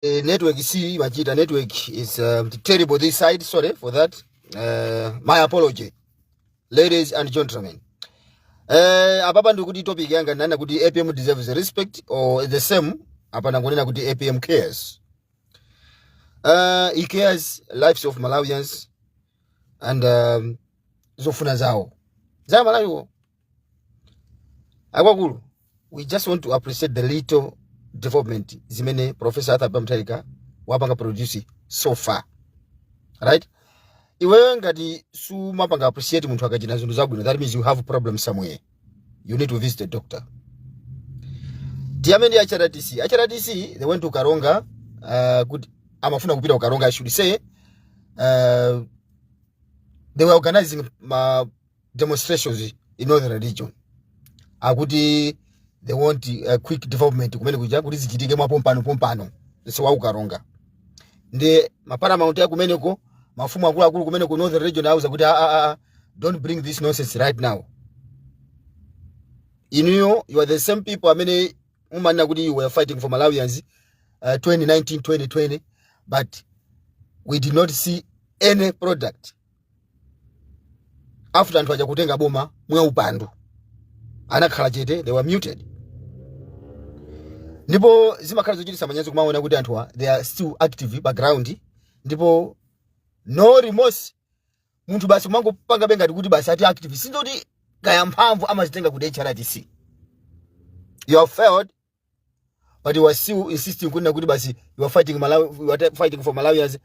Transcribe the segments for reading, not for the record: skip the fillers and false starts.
network see Majida network is terrible this side. Sorry for that. My apology, ladies and gentlemen. Apapa ndikuti topic yanga nana kuti APM deserves respect or the same. Apana ngonena kuti APM cares. He cares lives of Malawians and zofuna zao. Za Malawi. Akwakulu. We just want to appreciate the little development zimene Professor Arthur Bamtarika wapanga produce so far. Right? Iwe ngati su mapanga appreciate munthu akachita zinthu zabwino, that means you have a problem somewhere. You need to visit a doctor. Tiamene HRDC they went to Karonga kuti amafuna kupita ku Karonga, I should say. They were organizing demonstrations in northern region. Akuti they want a quick development kumene kuja kuti zichitike mwa pompano so wa Karonga. Ndi maparamount ya kumeneko mafumu akulu kumene ku northern region auza kuti don't bring this nonsense right now. You are the same people amene umanena kuti you were fighting for Malawians 2019 2020, but we did not see any product after anthu aja kutenga boma mwa upandu anakhala chete, they were muted. Ndipo zimakhala zochitisa manyazi kumaona kuti anthu they are still active background, ndipo no remorse munthu basi kumangopanga benga kuti basi ati active sindoti kaya mphamvu amazitenga kuti HRDC. You have failed, but you are still insisting kuti basi you are fighting Malawi, you are fighting for Malawians.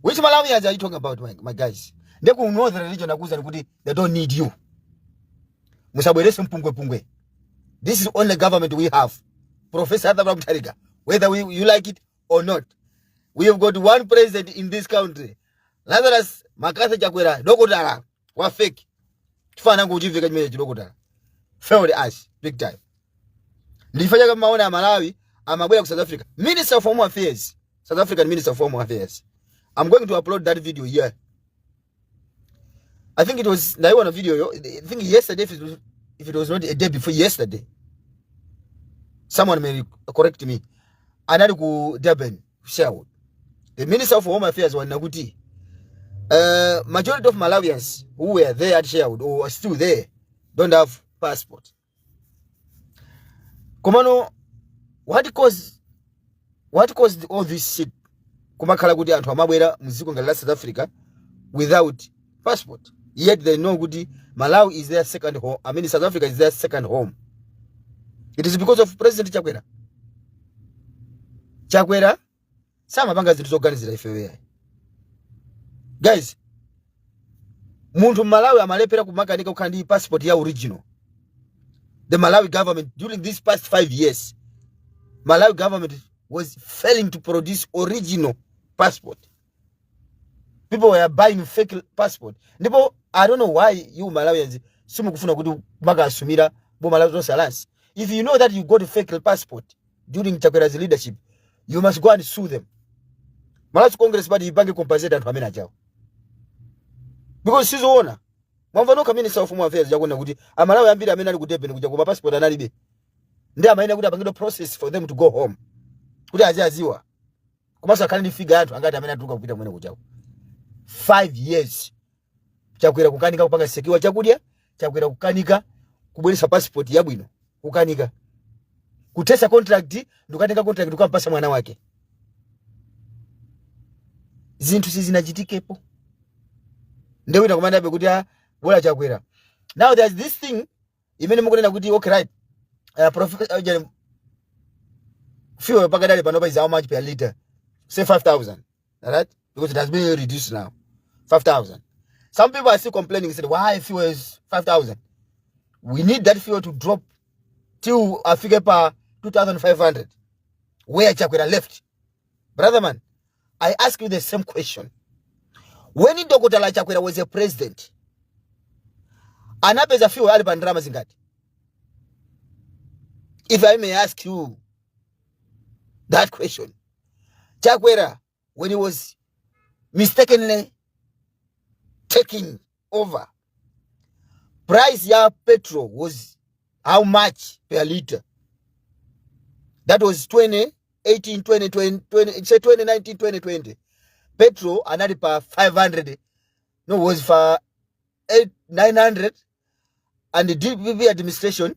Which Malawians are you talking about, my guys? Ndeku northern region akuza kuti they don't need you. Musabwerese mpungwe. This is the only government we have. Professor Arthur Bamtarika, whether you like it or not. We have got one president in this country. Lazarus Makasa Chakwera, Dokotara, wa fake. Tufana kujivika chimene chidokotara. Failed us big time. Ndifanya kama maona ya Malawi, amabwela ku South Africa. Minister of Home Affairs. South African Minister of Home Affairs. I'm going to upload that video here. I think it was a video. I think yesterday, if it was not a day before yesterday. Someone may correct me. Anadi ku Durban, Sherwood. The Minister of Home Affairs was Naguti. Majority of Malawians who were there at Sherwood or are still there don't have passport. Kumano, what caused all this shit? Kumakala kuti anthu amabwera muziko ngala South Africa without passport. Yet they know kuti Malawi is their second home. I mean South Africa is their second home. It is because of President Chakwera. Chakwera, some mapanga zinthu zoganizira ifewe. Guys, munthu Malawi amalepera kumakanika ukhandi passport ya original. The Malawi government during these past 5 years, Malawi government was failing to produce original passport. People were buying fake passport. Ndipo I don't know why you Malawians simukufuna kuti maka asumira bo Malawi to silence. If you know that you got a fake passport during Chakwera's leadership, you must go and sue them. Malawi Congress party ipange compensate anthu amene achawo. Because sizoona. Mwamva no Minister of Home Affairs yakona kuti Amalawi ambiri amene ali ku Durban kuja kuba passport analibe. Ndi amaina kuti apangidwe process for them to go home. Kuti aziwa. Komanso akhale ndi figure anthu angati amene atuka kupita mwene kujawo. 5 years. Chakwera kukanika kupanga sekiwa chakudya, Chakwera kukanika kubweresa passport yabwino. Kukanika kutesa contract ndukatenga contract ukampasa mwana wake. Zinthu sizinachitikepo. Ndewe itakomanda be kuti bola Chakwera. Now there's this thing imene mukunena kuti okay right. Professor fuel pakadali panopa is how much per liter? Say 5,000. Alright? Because it has been reduced now. 5,000. Some people are still complaining, said why fuel is 5,000? We need that fuel to drop till a figure per 2,500. Where Chakwera left. Brother man, I ask you the same question. When Dr. Chakwera was a president, anapeza fuel ali pandrama zingati? If I may ask you that question. Chakwera, when he was mistakenly taking over, price ya petrol was how much per liter? That was 28 2018 2020 say 2019 2020 petrol anali pa 500 no was for 900 and the DPP administration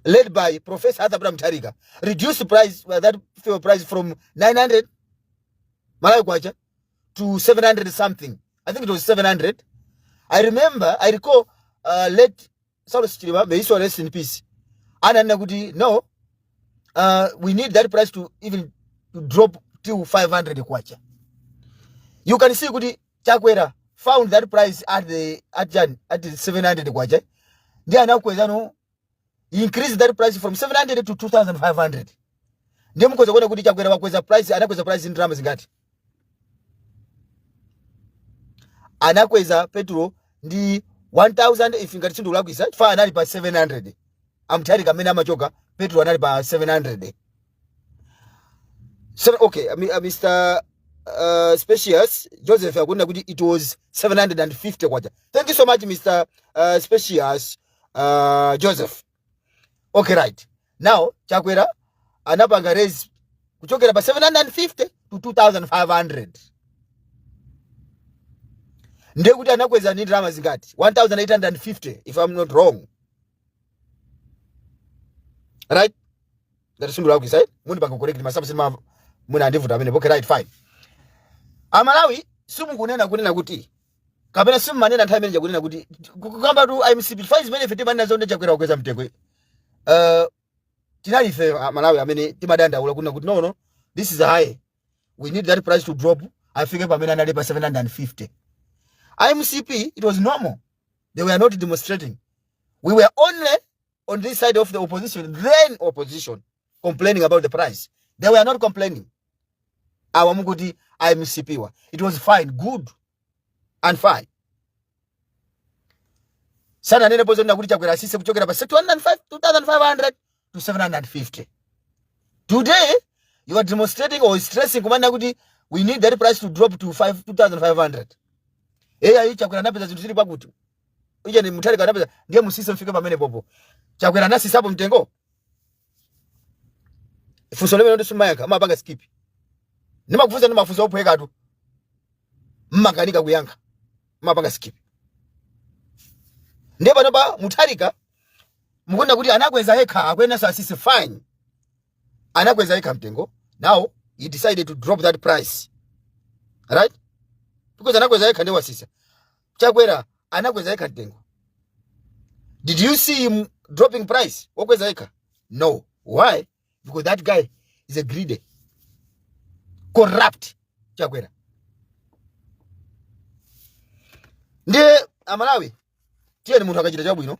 led by Professor Abraham Mutharika reduced price that fuel price from 900 Malawi kwacha to 700 something. I think it was 700. I recall late Saulus Chilima, may he rest in peace. And Naguti, no, we need that price to even drop to 500 kwacha. You can see Gudi Chakwera found that price at the 700 kwacha. They are now kwezano increase that price from 700 to 2,500. Ndemu kweza kwenda Gudi Chakwera wakweza price, anakweza price in drama zingati. Anakweza petrol ndi 1000 if ngati chindu lakwisa fa anali pa 700. Amutharika amene amachoka petrol anali pa 700. So okay, Mr. Specious Joseph akuna kuti it was 750 kwacha. Thank you so much Mr. Specious Joseph. Okay, right. Now Chakwera anapanga raise kuchokera pa 750 to 2,500. Nde kuti anakweza ni drama zingati 1,850 if I'm not wrong. Right? That is sundu side. Muni banga correct masabu sima muna andivuta amene. Okay, right, fine. Amalawi sumu kunena kuti kapena sumu manena nthawi imene kunena kuti kukamba tu IMCP fines benefit manena zonde Chakwera kukweza mtengo. Tinali ife Malawi amene timadanda ula kunena kuti no, this is high. We need that price to drop. I figure pamene anali pa 750. IMCP, it was normal. They were not demonstrating. We were only on this side of the opposition, then opposition, complaining about the price. They were not complaining. Our Mugudi IMCP. It was fine, good, and fine. Sana nene pozo na kulicha kwa sisi kuchokera pa 2,500 to 750. Today, you are demonstrating or stressing kumana kuti we need that price to drop to 2,500. Eya Chakwera napeza zinthu zili pakuti. Ije ni Mutharika napeza ndiye musisi mfike pamene popo. Chakwera nasi sapo mtengo. Fuso lemene ndo sumayaka amapanga skip. Nimakufuza nimafuza ophweka tu. Mmakanika kuyankha. Amapanga skip. Ndiye pano pa Mutharika mukunda kuti anakweza yekha akwena sasisi fine. Anakweza yekha mtengo. Now he decided to drop that price. Right? Because anakweza yekha ndi wasisa. Chakwera anakweza yekha mtengo. Did you see him dropping price? Wakweza yekha? No. Why? Because that guy is a greedy, corrupt Chakwera. Ndiye Amalawi tiye ni muntu akachita chabwino.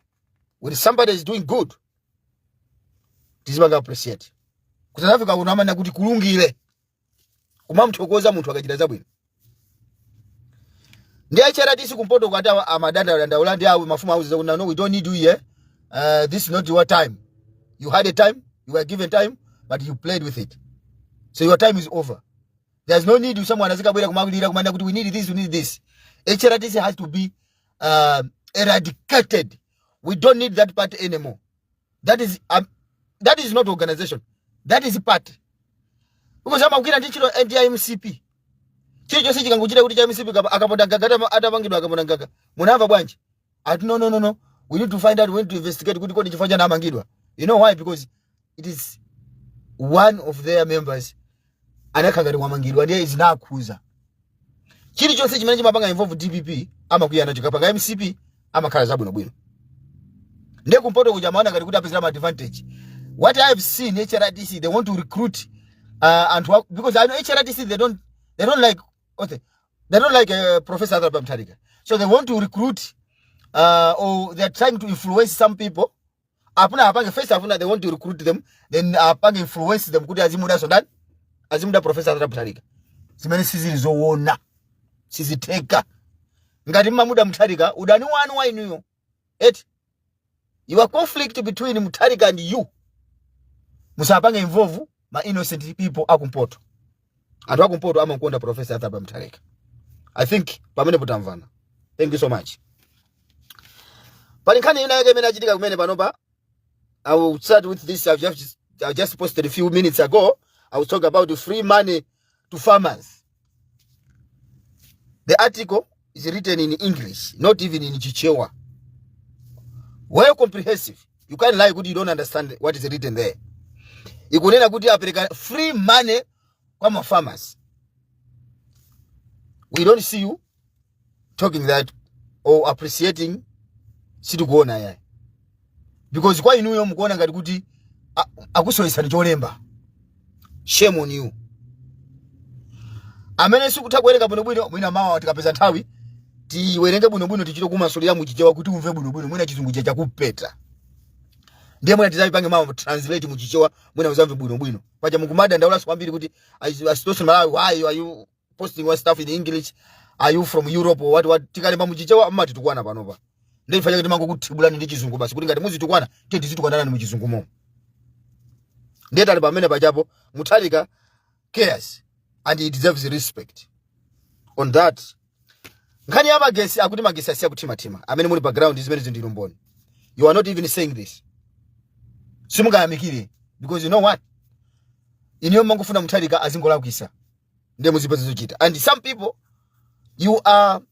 When somebody is doing good, tizibanga appreciate. Kutafika kunamana kuti kulungile. Kumamthokoza muntu akachita chabwino. Ndiye achera tisi kumpoto kwata amadanda ulandi awe mafuma auze kuna no, we don't need you here. This is not your time. You had a time, you were given time, but you played with it. So your time is over. There's no need to someone azika bwera kumagulira kumanda kuti we need this, we need this. HRTC has to be eradicated. We don't need that party anymore. That is not organization. That is party. Because I'm ukira ndichiro NDIMCP. Chiri chose chikanguchira kuti cha MCP akaponda gaga atapangidwa akaponda gaga. Munamva bwanji? No. We need to find out, we need to investigate kuti kodi chifanya na amangidwa. You know why? Because it is one of their members anakangari wamangidwa ndiye is na akuza. Chiri chose chimene chimapanga involve DPP ama kuyana chikapanga MCP ama khala zabwino bwino. Ndiye kumpoto kuja maana ngati kuti apezera advantage. What I have seen HRTC, they want to recruit and work, because I know HRTC they don't like they don't like Professor Abraham Mutharika. So they want to recruit or they are trying to influence some people. Apuna they want to recruit them, then influence them kuti azimuda Sudan, azimuda Professor Abraham Mutharika. Zimene sizilizoona, siziteka. Ngati mamuda Mutharika udani wanu wa inuyo. Your conflict between Mutharika and you musapanga involve ma innocent people akumpoto. Atu akumpoto amankonda Professor Abraham Mutharika. I think pamene putamvana. Thank you so much. Palinkani ina yake mena chitika kumene panopa. I will start with this. I've just posted a few minutes ago. I was talking about the free money to farmers. The article is written in English, not even in Chichewa. Well comprehensive. You can't lie good, you don't understand what is written there. You could good free money from farmers. We don't see you talking that or appreciating situkuona ya. Because kwa inu yomukuona ngati kuti akusoyesa ndicholemba. Shame on you. Amene sikutha kuwerenga bwinobwino mwina mawa tikapeza nthawi tiwerenge bwinobwino tichito kumasulira muchichewa kuti umve bwinobwino mwina chizungu chakupeta. Ndiye mwina tizayipange mawa translate muchichewa mwina uzamve bwinobwino. Paja mukumada ndaula kwambiri kuti situation Malawi, why are you posting your stuff in English? Are you from Europe or what? Tikalemba muchichewa amati tukwana panopa. Ndiye fanya kuti mango kutibulani ndi chizungu basi kuti ngati muzi tukwana tete zitukwana ni muchizungu mo. Ndiye tali pamene pajapo Mutharika cares and he deserves respect. On that, nkhani ya magesi akuti magesi asiya kutima amene muli background zimene zindilumboni. You are not even saying this. Simungayamikire because you know what? Iniyo mangofuna Mutharika azingolakwisa. Ndiye muzipeza zochita. And some people, you are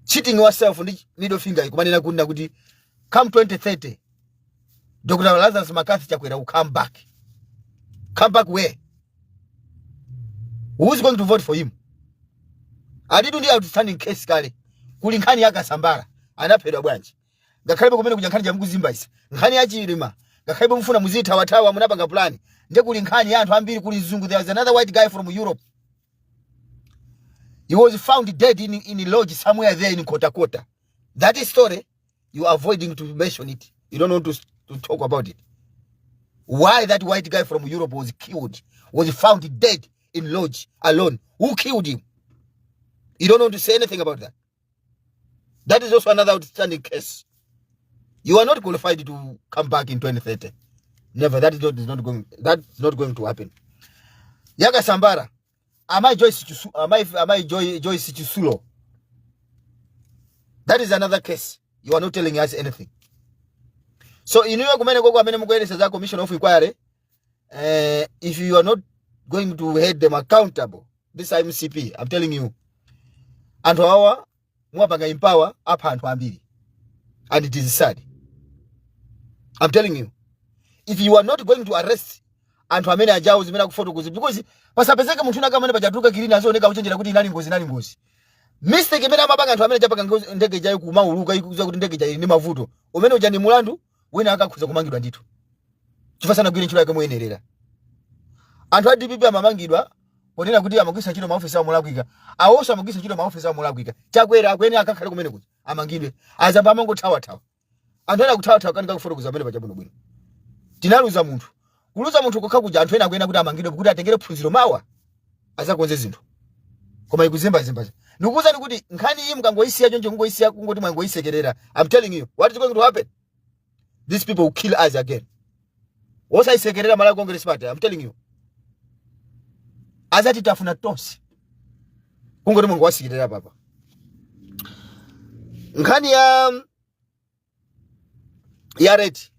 cheating yourself ndi middle finger ikumanena kuti come 2030 Dr. Lazarus Makathi Chakwera will come back. Come back where? Who's going to vote for him? Adidu ndi outstanding case kale. Kuli nkhani ya Kasambara anaphedwa bwanji. Ngakhale kumene kuja nkhani ya Mkuzimba isi. Nkhani ya Chilima. Ngakhale mfuna muzita watawa munapanga plani. Nde kuli nkhani ya anthu ambiri kuli zungu. There was another white guy from Europe. He was found dead in a lodge somewhere there in Kota. That is story. You are avoiding to mention it. You don't want to talk about it. Why that white guy from Europe was killed, was found dead in lodge alone. Who killed him? You don't want to say anything about that. That is also another outstanding case. You are not qualified to come back in 2030. Never. That's not going to happen. Yaga Sambara. Am I Joyce Chisulo? That is another case. You are not telling us anything. So in New York, commission of inquiry, if you are not going to hold them accountable, this MCP, I'm telling you, and our mwapanga empower up and ambiri, and it is sad. I'm telling you, if you are not going to arrest and amene ajawo zimene kufoto kuzi, because pasapezeka munthu nakamene pajatuka kilina azooneka kuchenjera kuti inali ngozi. Mistake imene amapanga anthu amene chapaka ndege jayo kumauluka ikuza kuti ndege jayo ndi mavuto. Umene uja ndi mulandu wina akakhuza kumangidwa ndithu. Chifasana gwire ntchito yake muyenerera. Anthu a DPP amamangidwa ponena kuti amagwisa ntchito maofisa amulakwika. Awonso amagwisa ntchito maofisa amulakwika. Chakwera akwene akakhale kumene kuti amangidwe. Azamba amangothawa. Anthu ena kuthawa kanika kufotokoza amene pachabuno bwino. Tinaluza munthu. Kuluza munthu kokha kuja anthu ena akwena kuti amangidwe kuti atengere phunziro mawa. Azakonze zinthu. Koma ikuzimba. Nikuza kuti nkhani iyi mkangoisiya choncho kungoisiya kungoti mwangoisekerera. I'm telling you, what is going to happen? These people will kill us again. What I sekerera Malawi Congress Party, I'm telling you. Azati tafuna tosi. Kungoti mwangoisekerera papa. Nkhani ya rate.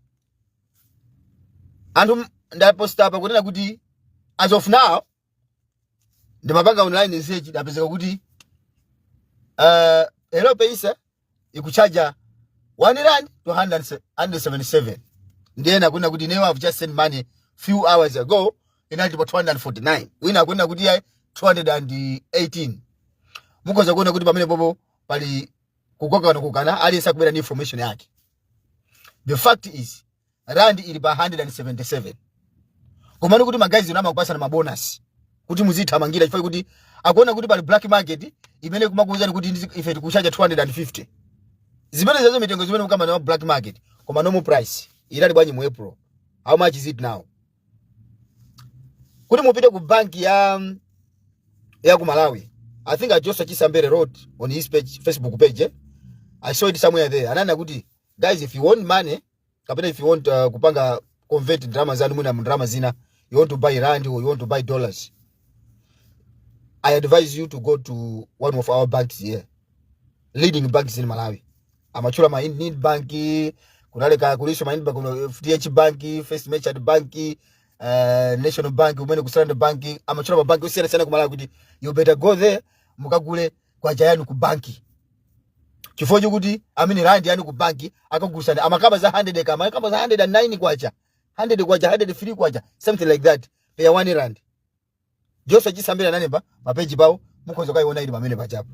Andu ndaposta hapa kunena kuti as of now ndimapanga online research ndapezeka kuti Hello Paisa ikuchaja 1 rand to 177. Ndiye kuna kuti never have just sent money few hours ago inati about 249. Wina kuna kuti 218. Mukoza kuna kuti pamene popo pali kukana aliyesa kubera ni information yake. The fact is rand ili pa 177. Komani kuti magazi unama kupasa na mabonus. Kuti muzita mangira chifai kuti akuona kuti pali black market imene kumakuuza kuti ife tikuchaja 250. Zimene zazo mitengo zimene kama na black market koma normal price ilali bwanyi mu April. How much is it now? Kuti mupite ku bank ya ku Malawi. I think I just Chisambere wrote on his page, Facebook page. I saw it somewhere there. Anana kuti guys, if you want money, kapena if you want kupanga convert drama zanu muna drama zina, you want to buy rand or you want to buy dollars, I advise you to go to one of our banks here, leading banks in Malawi. Amachula Need Banki, kunaleka kulisho Mind Bank, FDH Banki, First Merchant Banki, National Bank, umene ku Standard Bank, amachula bank usiyana sana kumala kuti you better go there mukagule kwa jayanu ku banki. Chifukwa chokuti amene rand yani ku banki akagusana amakaba za 100 kama amakaba za 109 kwacha. 100 kwacha 103 kwacha something like that. Pay 1 rand. Josa chisambira nanemba mapeji bawo mukhoza kaiona ili pamene pachapo.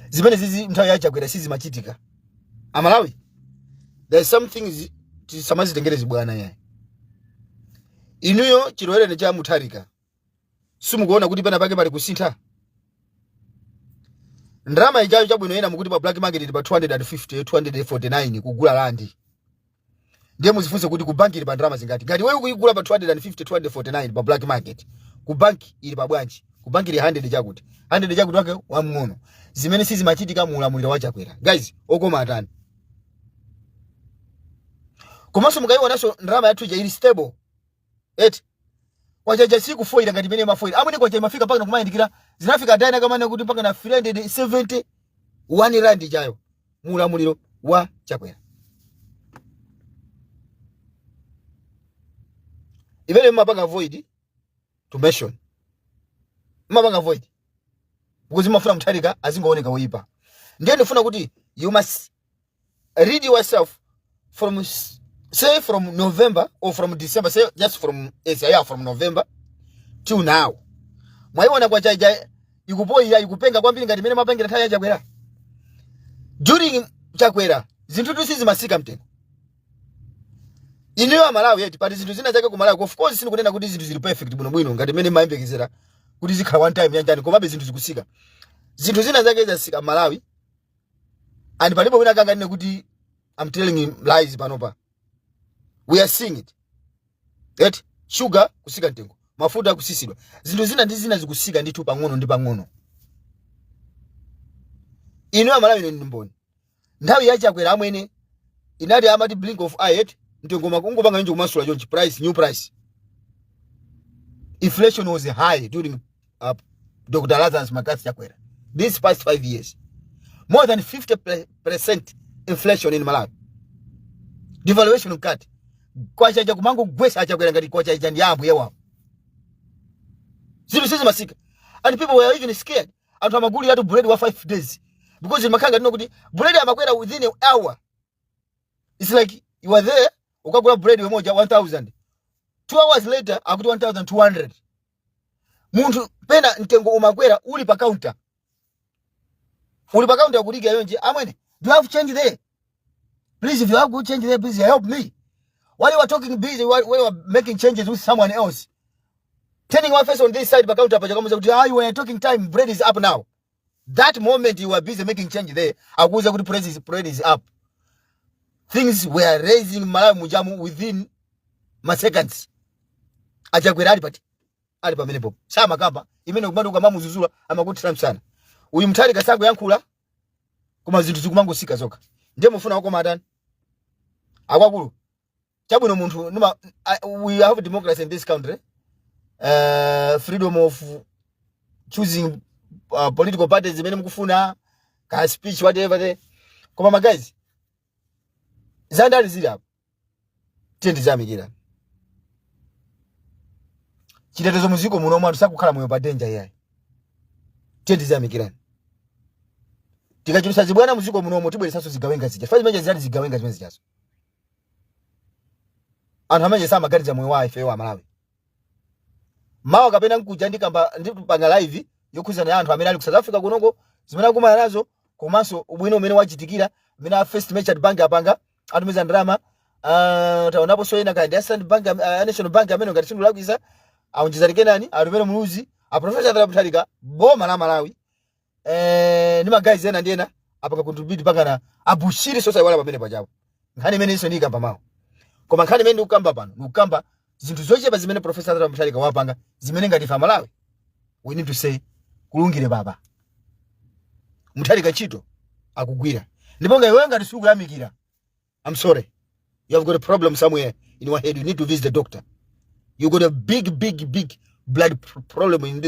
Zimene zizi nthawi yacha kwera sizi machitika. Amalawi. There's something samazi tengerezi bwana yaye. Inuyo chilowere cha Mutharika. Simukuona kuti pana pake pali kusintha. Ndrama ijayo chabwino ena mukuti pa black market pa 250 249 kugula land. Ndiye muzifunse kuti ku bank ili pa ndrama zingati. Ngati wewe kuigula pa 250 249 pa black market, ku bank ili pa bwanji. Ku bank ili 100 chakuti. 100 chakuti wake wa mng'ono. Zimene sizi machitika mu ulamuliro wa Chakwera. Guys, okoma atani. Komanso mukaiwa naso ndrama yathu ili stable. Wajaja siku foila ngati mene mafoila. Amune kwa mafika mpaka nakumayindikira zinafika dana kama na kuti mpaka na 370 1 rand jayo mu ulamuliro wa Chakwera. Ivele mapanga void to mention. Mapanga void. Because mafuna Mutharika azingooneka wipa. Ndiye nifuna kuti you must read yourself from say from November or from December, say just from from November till now. Mwaiona kwa chaja ikupenga kwambiri ngati mene mapangira nthawi ya Chakwera. During Chakwera zinthu sizi masika mtengo. Iniyo Malawi yeti pati zinthu zina zake ku Malawi of course sinu kunena kuti zinthu zili perfect bwino ngati mene mayembekezera kuti zikhala one time yanjani komabe zinthu zikusika. Zinthu zina zake zasika Malawi. And palipo wina kanga nene kuti I'm telling him lies panopa. We are seeing it. Sugar kusika ntengo. Mafuta kusisidwa. Zinthu zina ndi zina zikusika nditu pang'ono ndi pang'ono. Iniyo Malawi ndi mboni. Nthawi ya Chakwera amwene inati amati blink of eye ntengo makungopanga nje kumasula chonchi price new price. Inflation was high during Dr. Lazarus Makathi Chakwera. These past 5 years. More than 50% inflation in Malawi. Devaluation cut. Kwa chaja kumangu gwesa Chakwera ngati kwa chaja ndiyambu yewa. Zinthu sizi masika. And people were even scared. Anthu amaguli yatu bread wa 5 days. Because makanga ndino kuti bread amakwera within an hour. It's like you are there, ukagula bread moja 1000. 2 hours later akuti 1200. Muntu pena ntengo umakwera uli pa counter. Uli pa counter akuliga yonje amwene. Do you have change there? Please, if you have good change there, please help me. While you were talking busy, while you were making changes with someone else, turning one face on this side, back out, you were talking time, bread is up now. That moment you were busy making change there, akuza kuti bread is up. Things were raising Malawi mujamu within seconds. Achakwera ali pamene popo. Sama kamba, imene kumando kama muzuzula, amakuti Trump sana. Uyu Mutharika sako yankula, kuma zinthu zikumango sika zoka. Ndiye mufuna wako madani. Akwakulu. Chabwino munthu we have democracy in this country. Freedom of choosing political parties zimene mukufuna, ka speech whatever there. Koma my guys, zandali zili hapo. Tendi zamikira. Chitetezo muziko muno mwantu sakukhala moyo pa danger yayi. Tendi zamikira. Tikachirusa zibwana muziko muno tibweresanso zigawenga zija. Fazi meje zali zigawenga zimene zijazo. Anthu amene samaganiza moyo wa ife wa Malawi. Mawa kapena nkuja ndipanga live yokhuzana ya anthu amene ali ku South Africa kunoko zimene akumana nazo komanso ubwino umene wachitikira umene first merchant bank apanga atumiza ndalama taonapo soyena kandi Standard Bank National Bank amene ngati sindu lakwisa aunjizali kenani alumene muluzi a Professor Ndala Mutharika boma la Malawi ni magays ena ndiena apanga contribute panga na abushiri sosa wala pamene pajapo nkhani imene iso ndi kamba mawo koma nkhani imene ukamba pano ukamba zinthu zochepa zimene Professor Ndala Mutharika wapanga zimene ngati fa Malawi we need to say kulungire baba Mutharika chito akugwira ndipo ngaiwe ngati suku yamikira I'm sorry you have got a problem somewhere in your head you need to visit the doctor you got a big blood problem in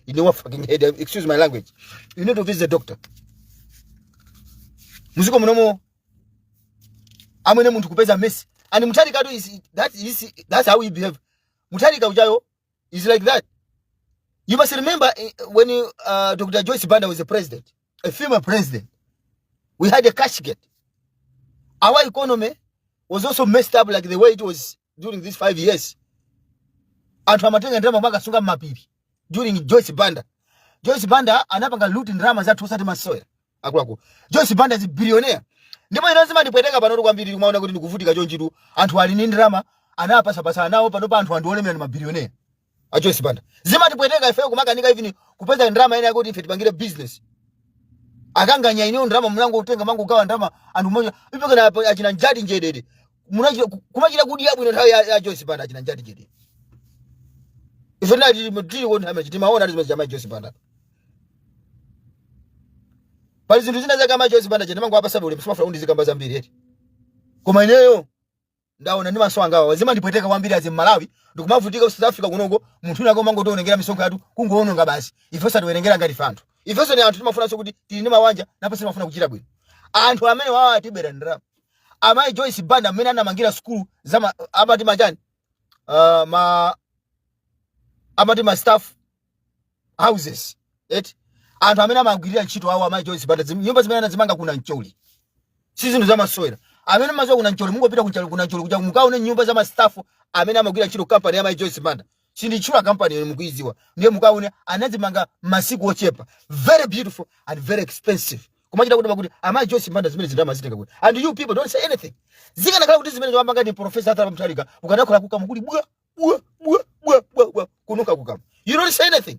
your fucking head excuse my language you need to visit the doctor muziko munomo amene muntu kupeza mesi And Mutharika that's how we behave. Mutharika ujayo is like that. You must remember when Dr. Joyce Banda was the president, a female president, we had a cash gate. Our economy was also messed up like the way it was during these 5 years. And Ramatenga drama maka sunga mapipi during Joyce Banda. Joyce Banda anapanga loot drama za tusati masoya. Akulako. Joyce Banda is a billionaire. Ndipo inazima ndipweteka panoto kwambiri kumaona kuti ndikuvutika chonchitu anthu ali ndi drama anapasa pasa nawo panopa anthu andioleme na billionaire. A Joyce Banda. Zima ndipweteka ife kumakanika even kupeza drama ina yako ife tipangire business. Akanganya ino drama mlango utenga mangu gawa drama anthu mmoja ipo kana achina njati njedede. Munachira kumachira kudi yabu ino ya Joyce Banda achina njati njedede. Ife ndati mtiri wona hama chitimaona ndi chama Joyce Banda. Pali zinthu zina kama Joyce Banda chene mangu hapa sabu ule msoma fraundi zikamba za mbiri eti. Koma ineyo ndaona ndi maso anga wazima ndipweteka kwambiri azi Malawi ndikumavutika ku South Africa kunoko munthu nako mango tonengera misonga yatu kungoononga basi. Ifeso atiwerengera ngati fantu. Ifeso ni anthu timafuna so kuti tili ndi mawanja napo timafuna kuchita bwino. Anthu amene wawa atibera ndalama. Amayi Joyce Banda amene anamangira school za amati majani amati ma staff houses eti anthu amene amagwirira ntchito awo amayi Joyce Banda nyumba zimene anazimanga kuna Ncholi si zinthu za maswera amene mazo kuna Ncholi mungopita kuna Ncholi kuja mukaone nyumba za ma staff amene amagwirira ntchito company ya amayi Joyce Banda sindichula company yenu mukuiziwa ndiye mukaone anazimanga masiku ochepa very beautiful and very expensive kumachita kuti amayi Joyce Banda zimene zindama zitenga kuti and you people don't say anything zikana kala kuti zimene zomanga ndi professor hata Mutharika ukadakhala kukama kuti bwa kunuka kukama you don't say anything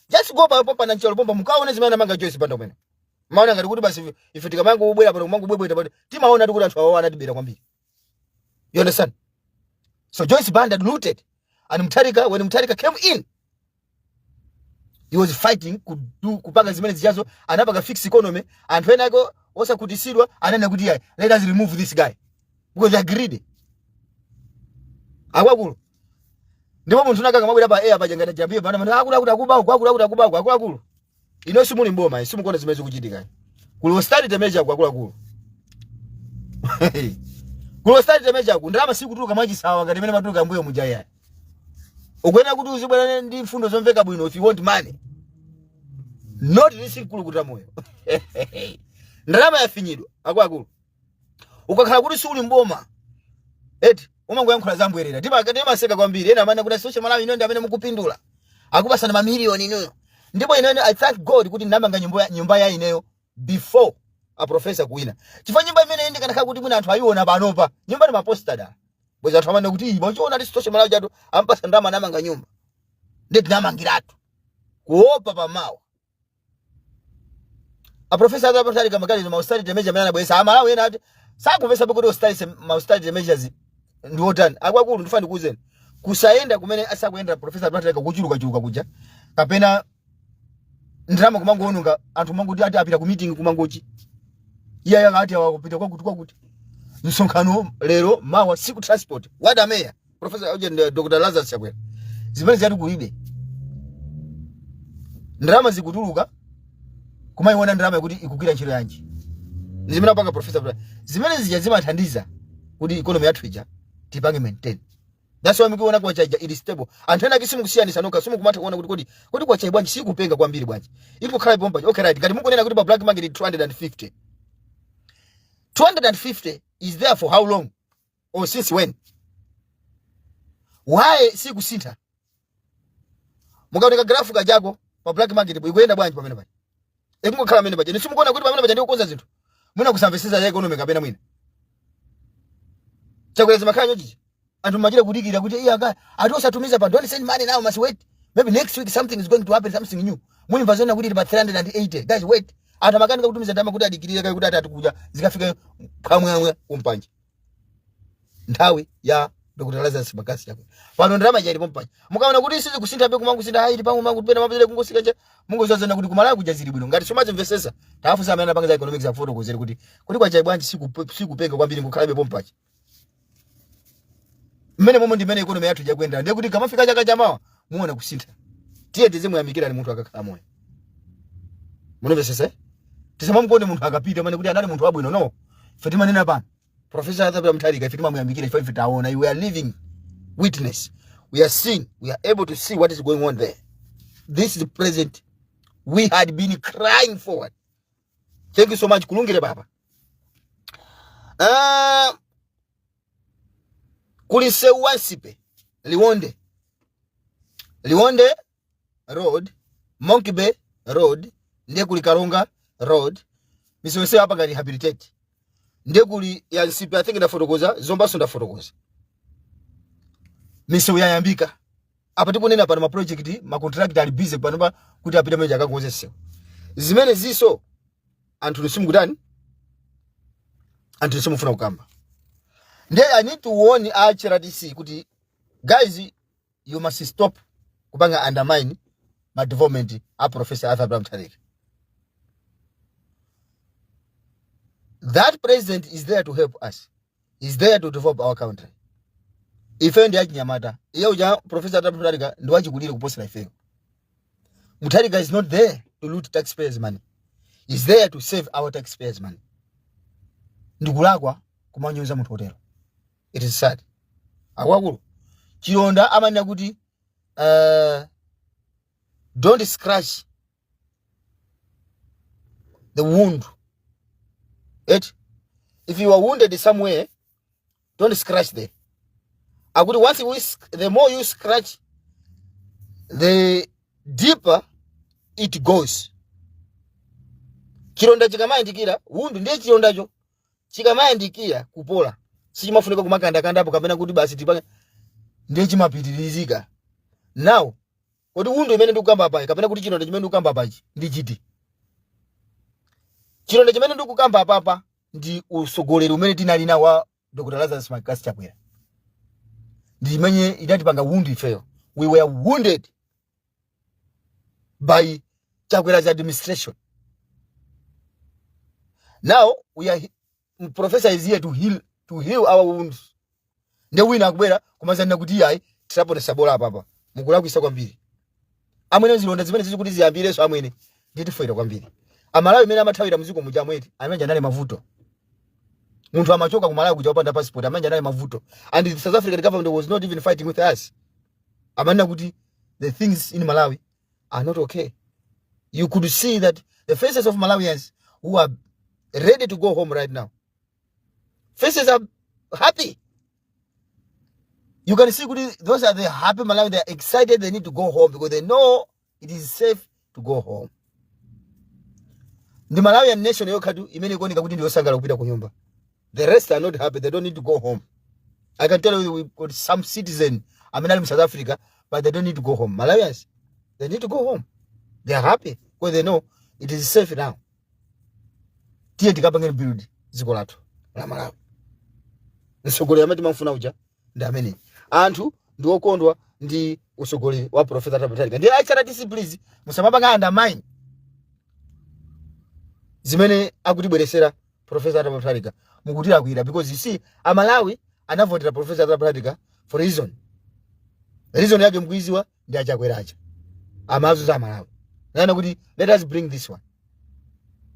just go pa na Ncholi bomba mukaone zimene amanga Joyce Banda mwene maana ngati kuti basi ife tikamangu ubwera pano mangu bwebweta pano timaona kuti anthu awo anatibera kwambiri you understand so Joyce Banda looted and Mutharika when Mutharika came in he was fighting kupanga zimene zijazo anapanga fix economy and when I go osa kutisidwa anena kuti let us remove this guy because they agreed akwakulo ndipo munthu nakanga mabwera pa air pajangata jambiye bana akulakulo ino simuli mboma simukona zimene zikuchitika kulo study temeja akulakulo kulo study temeja ndalama sikutuluka mwachisawa ngati mene matuluka mbuyo mujaya ukwena kuti uzibwana ndi mfundo zomveka bwino if you want money not this kulukuta moyo ndalama yafinyidwa akulakulo ukakhala kuti suli mboma eti umango yankhula zambwerera ndipo maseka kwambiri ena amene kuna social Malawi ino ndi amene mukupindula akupasana mamiliyoni ino ndipo ino I thank God kuti ndamanga nyumba ya ineyo before a professor kuina chifukwa nyumba imene ndi kana kuti mwina anthu ayiona panopa nyumba ni maposta da bweza anthu amene kuti ibo chiona ndi social Malawi jatu ampasa ndama namanga nyumba ndi namangiratu kuopa pamawa a professor za Mutharika makali ma study measure mena bwesa Malawi ena ati sakumvesa kuti study ma study measures ndi otani akwakulu ndifani kuzeni kusaenda kumene asakuenda professor Mutharika kuchuluka kuja kapena ndrama kumangoonunga anthu manguti ati apita ku meeting kumangochi iya yakati awakupita kwa kuti msonkhano lero mawa siku transport wada meya professor Dr. Lazarus Chakwera zimene zati kuibe ndrama zikutuluka kumayiona ndrama kuti ikukira ntchito yanji zimene apanga professor zimene zimathandiza kuti economy yathu ija tipange maintain that's why mkiona kwa chaija it is stable anthu ena kisimu kusiyanisa noka simu kumata kuona kuti kwa chaija bwanji sikupenga kwambiri bwanji ipo khala bomba okay right kati mukunena kuti pa black market 250 is there for how long or since when why sikusintha mukaoneka graph kajako pa black market ikuyenda bwanji pamene pali ekungokhala pamene paje nisimukuona kuti pamene paje ndi kukonza zinthu mwina kusamveseza ya economy kapena mwina Chakwera zimakhala chonchi anthu machira kudikira kuti iya atosatumiza pa don't send money now must wait maybe next week something is going to happen something new mwimva zona kuti pa 380 guys wait anthu makanika kutumiza ndama kuti adikirire kai kuti atatukuja zikafika pamwamwe kumpanje nthawi ya Dr. Lazarus Makasi yako pano ndalama ija ilipo mpanje mukaona kuti isizi kusintha pe kumangu kusintha hayi pamwe mangu kupena mapele kungosika cha mungu zozana kuti kumala kujaziri bwino ngati somazi mvesesa tafusa amene apanga za economics za photo kuzeri kuti kwa chai bwanji sikupenga kwambiri ngukhalabe pompache mmene momwe ndimene economy yathu jakwenda ndiye kuti kamafika chaka chamawa muone kusintha tiye tizimwe yamikira ni munthu akakhala moyo munomvesesa tisamamkonde munthu akapita mane kuti anali munthu wabwino no fe timanena pano Professor Arthur Mutharika ifitima muyambikira ifa taona, we are living witness, we are seeing, we are able to see what is going on there. This is the present we had been crying forward. Thank you so much kulungire baba. Kulise Wansipe Liwonde road, Monkey Bay road, ndiye kuli Karonga road, misewese hapa ngani rehabilitate. Ndiye kuli ya Nsipe, I think ndafotokoza, Zomba so ndafotokoza. Misewe ya yambika. Apa tipo nena pa ma project, ma contract ali busy pa kuti apita meja akakonze sewe. Zimene ziso anthu nisimu kudani? Anthu nisimu funa ukamba. Ndiye I need to warn HRDC kuti guys, you must stop kupanga undermine my development a Professor Arthur Mutharika. That president is there to help us. Is there to develop our country. Ife ndi achinyamata. Iyo uja Professor Arthur Mutharika ndi wachikulire kuposa na ifeyo. Mutharika is not there to loot taxpayers money. Is there to save our taxpayers money. Ndikulakwa kumanyoza munthu otero. It is sad. Akwakulu. Chilonda amanya kuti don't scratch the wound. If you are wounded somewhere, don't scratch there. Once the more you scratch, the deeper it goes. Chilonda chikamayandikira, wound ndiye chilondacho. Chikamayandikira kupola. Sichimafunika kumakanda hapo kapena kuti basi tipanga ndiye chimapitirizika. Now, kodi wound imene ndikukamba apa kapena kuti chilonda chimene ndikukamba apa ndi chiti. Chilonda chimene ndikukamba apa ndi usogoleri umene tinali nawo wa Dr. Lazarus Makasi Chakwera. Ndi imene idatipanga wound ifeyo. We were wounded by Chakwera's administration. Now Professor is here to heal our wounds. Ndiye wina akubwera kumazana kuti yayi tirapo sabola apa. Mukulakwisa kwambiri. Amwene zilonda zimene zikuti ziyambire so amwene nditifoira kwambiri. Amalawi imene amathawira muziko muja mweti amanja ndale mavuto. Munthu amachoka kumalawi kuja opanda passport amanja ndale mavuto. And the South African government was not even fighting with us. Amanda kuti the things in Malawi are not okay. You could see that the faces of Malawians who are ready to go home right now. Faces are happy. You can see those are the happy Malawi. They are excited. They need to go home because they know it is safe to go home. The Malawian nation yokadu imene kuoneka kuti ndiyo sangala kupita kunyumba. The rest are not happy. They don't need to go home. I can tell you we've got some citizen in South Africa, but they don't need to go home. Malawians, they need to go home. They are happy because they know it is safe now. Tiye tikapangeni build ziko latu la Malawi. Nsogole amati mafuna uja ndamene. Anthu ndi okondwa ndi usogole wa Professor Arthur Mutharika. Ndi HRDC please musamapanga undermine zimene akutibweresera Professor Arthur Mutharika. Mukutira kuira because you see Amalawi anavotera Professor Arthur Mutharika for reason. Reason yake mkuiziwa ndi achakweracha. Amazo za Malawi. Nana kuti let us bring this one.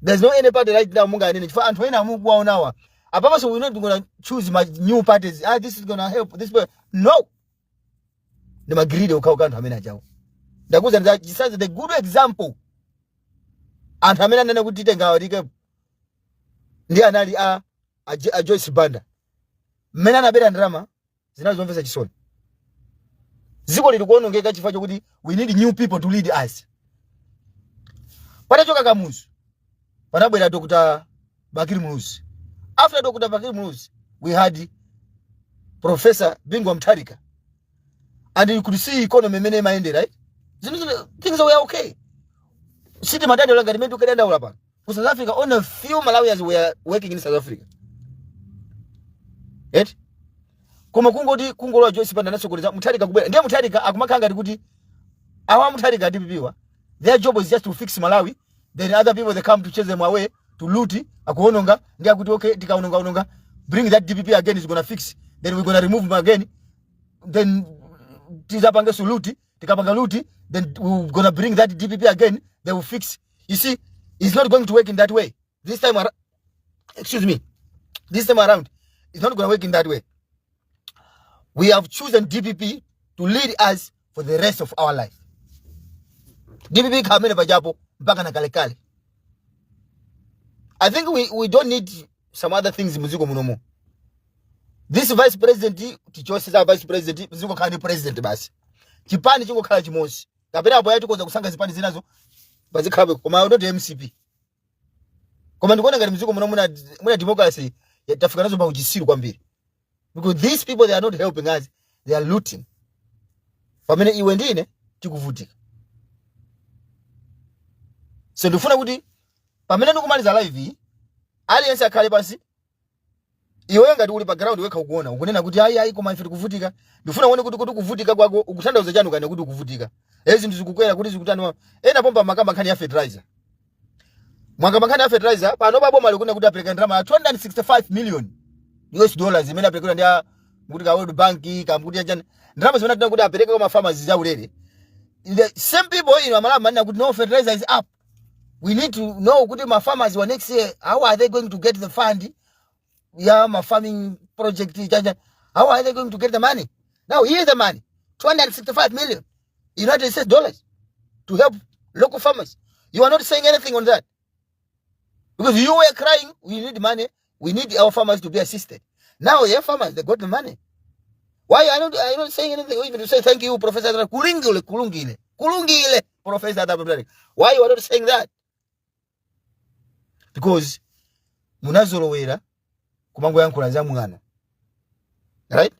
There's no any party right now munga anene chifukwa anthu ena amukuwaonawa. Apapa so we're not going to choose my new parties. This is going to help this way. No. The magride ukauka anthu amene achawo. Ndakuza ndisaze the good example. Anthu amene anene kuti titenga awatike ndi anali a Joyce Banda. Mmene anabera ndalama zinazomvesa chisoni. Ziko lili kuonongeka chifukwa chokuti we need new people to lead us. Patachoka Kamuzu. Panabwera Dr. Bakiri Muluzi. After Dr. Bakiri Muluzi, we had Professor Bingu Mutharika. And you could see economy mene maende, right? Things were okay. City Madani Olanga dimedu kadenda ulapa. For South Africa, only a few Malawians were working in South Africa. Right? Kuma kungo wa Joyce Banda nasokoleza Mutharika kubera. Ndiye Mutharika akumakanga kuti awa Mutharika adipiwa. Their job is just to fix Malawi. Then other people they come to chase them away to loot akuononga ndiye akuti okay tikaononga bring that DPP again is going to fix, then we're going to remove him again, then tizapanga suluti tikapanga luti, then we're going to bring that DPP again, they will fix. You see, it's not going to work in that way. This time around It's not going to work in that way. We have chosen DPP to lead us for the rest of our life. DPP kamene pajapo mpaka na kale. I think we don't need some other things muziko munomo. This vice president, tichoseza vice president, muziko kani president basi. Chipani chingo kala chimosi. Kapena hapo yatu koza kusanga zipani zinazo bazikhabe koma not MCP. Koma ndikuona ngati muziko munomo muna democracy yatafika nazo ba ujisiru kwambiri. Because these people, they are not helping us, they are looting. Pamene iwe ndine tikuvutika. So ndifuna kuti pamene ndikumaliza live aliyense akhale pansi. Iwe ngati uli pa ground wekha ukuona ukunena kuti ayi koma ife tikuvutika. Ndifuna uone kuti kuvutika kwako ukutanthauza chanu kane kuti ukuvutika. Ezi ndizikukwera kuti zikutani ena pomba makamba nkhani ya fertilizer. Mwanga nkhani ya fertilizer pano babo mali kuna kuti apereka ndalama ya 265 million US dollars imene apereka ndia kuti ka World Bank kamkuti yanjani ndalama zimene tinda kuti apereka kwa farmers za ulere. The same people in Amalama manena kuti no fertilizer is up. We need to know kuti ma farmers wa next year how are they going to get the fund? Yeah, my farming project. How are they going to get the money? Now here's the money, 265 million United States dollars to help local farmers. You are not saying anything on that because you were crying. We need money. We need our farmers to be assisted. Now your farmers, they got the money. Why are you not saying anything? Even to say thank you, Professor Kulungile, Professor. Why you are not saying that? Because munazorowera kumango yankula za mwana. Right?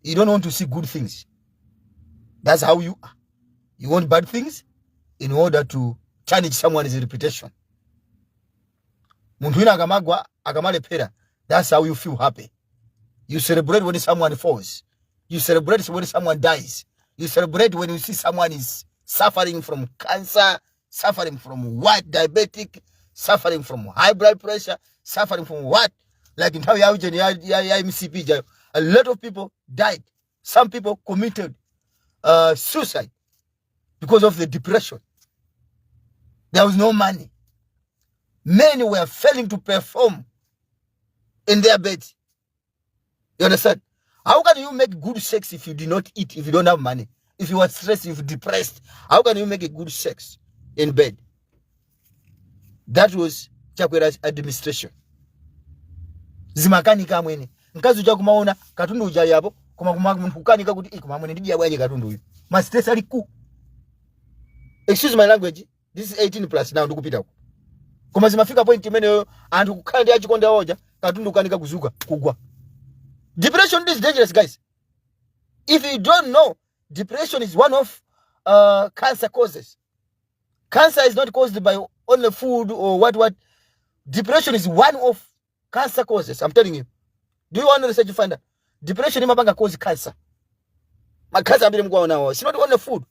You don't want to see good things. That's how you are. You want bad things in order to tarnish someone's reputation. Muntu wina akamagwa akamalepera. That's how you feel happy. You celebrate when someone falls. You celebrate when someone dies. You celebrate when you see someone is suffering from cancer, suffering from what? Diabetic, suffering from high blood pressure, suffering from what? Like in how MCP, a lot of people died. Some people committed suicide because of the depression. There was no money. Many were failing to perform in their beds. You understand? How can you make good sex if you do not eat, if you don't have money? If you are stressed, if you're depressed, how can you make a good sex in bed? That was Chakwera's administration. Zimakanika mwene. Nkazi uja kumaona katundu uja yabo kuma kukanika kuti kuma mwene ndiye abwaje katundu uyu. Ma stress ali ku. Excuse my language. This is 18 plus now ndikupita ku. Kuma zimafika point imene anthu kukhala ndi achikonde oja katundu kanika kuzuka kugwa. Depression is dangerous, guys. If you don't know, depression is one of cancer causes. Cancer is not caused by only food or what. Depression is one of cancer causes. I'm telling you. Do you want to research find out? Depression is mapanga cause cancer. Ma cancer ambile mkwa nao. It's not only food.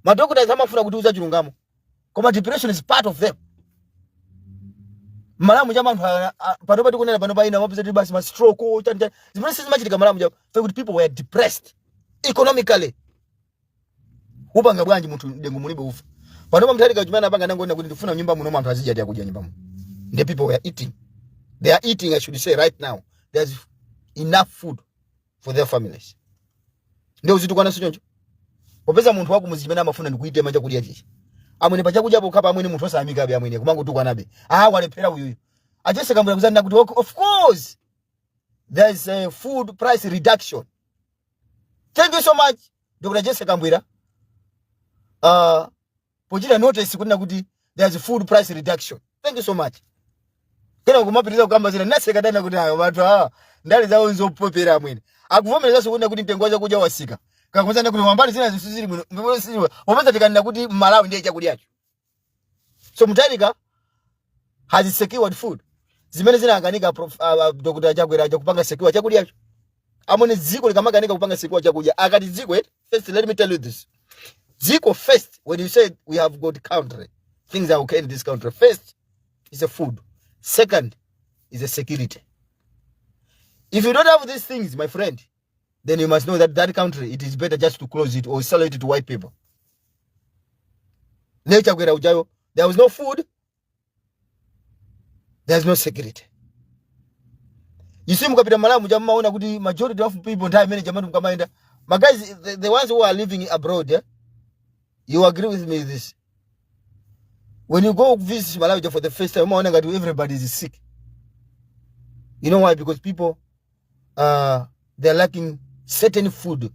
Madokota zamafuna kutuza chilungamo. Koma depression is part of them. Malamu jama panopa tukunena panopa ina wapizati basi ma stroke o chanja. Zimene sizimachitika malamu jama. People were depressed economically. Upanga bwanji muntu dengu mulibe ufa. Panopa mtari kajumana panga nangona kuti ndifuna nyumba muno anthu azija ati akudya nyumba mu. The people were eating. They are eating, I should say right now. There's enough food for their families. Ndio uzitukana sinyonjo. Popeza muntu wako muzimena amafuna ndikuite manja kudya chichi. Amwene pacha kudya bokapa amwene muntu osamika be amwene kumango tukana be. Walepera uyu. Ajese kambula kuzana kuti of course there's a food price reduction. Thank you so much. Dr. Jesse Kambwira. Pojira notice kuna kuti there's a food price reduction. Thank you so much. Kena kumapiriza kugamba zina naseka dana kuti ayo watu ndali zawo nzopopera amwene. Akuvomereza so kuna kuti mtengo waje kuja wasika. Kakumuzana kuti mwambali zina zisuziri muno. Wapeza tikana kuti Malawi ndiye chakudya yacho. So Mutarika has secured food. Zimene zina anganika Dr. Chakwera aja kupanga secure chakudya yacho. Amone ziko likamaganika kupanga secure chakudya. Akati ziko first let me tell you this. Ziko first when you say we have got country. Things are okay in this country. First is a food. Second is a security. If you don't have these things, my friend, then you must know that that country, it is better just to close it or sell it to white people. There was no food. There's no security. You see mukapita Malawi muja maona kuti majority of people nthawi imene jamani mukamaenda. My guys, the ones who are living abroad, yeah? You agree with me this? When you go visit Malawi for the first time, everybody is sick. You know why? Because people, they're lacking certain food.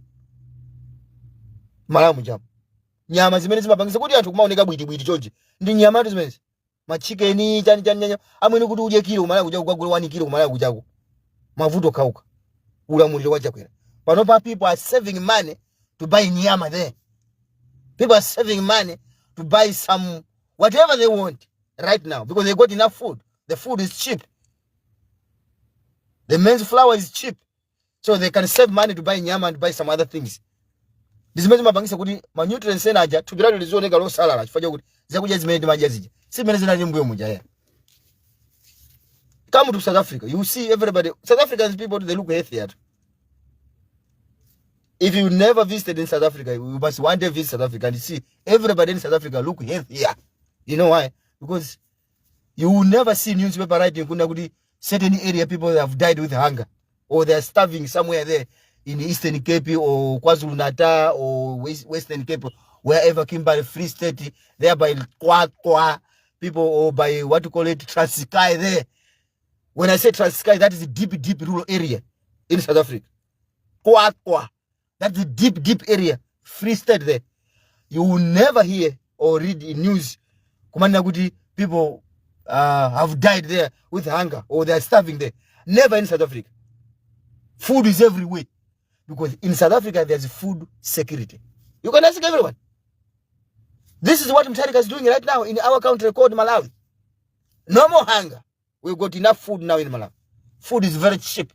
Malawi mujam. Nyama zimene zimapangisa kuti anthu kumaoneka bwiti chonje. Ndi nyama tu zimene. Ma chicken chani amene kuti udye kilo Malawi kuja kugula 1 kilo Malawi kuja. Mavuto kauka. Ulamuliro wachakwera. Panopa people are saving money to buy nyama there. People are saving money to buy some whatever they want right now because they got enough food. The food is cheap. The men's flour is cheap. So they can save money to buy nyama and buy some other things. This means mabangisa kuti ma nutrients enaja tubiralo lizoneka lo salala chifanya kuti zakuja zimene maji zija. Si mene zina nyimbuyo muja ya. Come to South Africa, you see everybody. South Africans people they look healthier. If you never visited in South Africa, you must one day visit South Africa and see everybody in South Africa look healthier. You know why? Because you will never see newspaper writing kuti certain area people have died with hunger or they are starving somewhere there in Eastern Cape or KwaZulu-Natal or Western Cape, wherever Kimberley Free State, there by Kwa people or by what you call it, Transkei there. When I say Transkei, that is a deep rural area in South Africa. Kwa. That's the deep area, Free State there. You will never hear or read in news Kumanda kuti people have died there with hunger or they are starving there. Never in South Africa. Food is everywhere. Because in South Africa, there's food security. You can ask everyone. This is what Mutharika is doing right now in our country called Malawi. No more hunger. We've got enough food now in Malawi. Food is very cheap.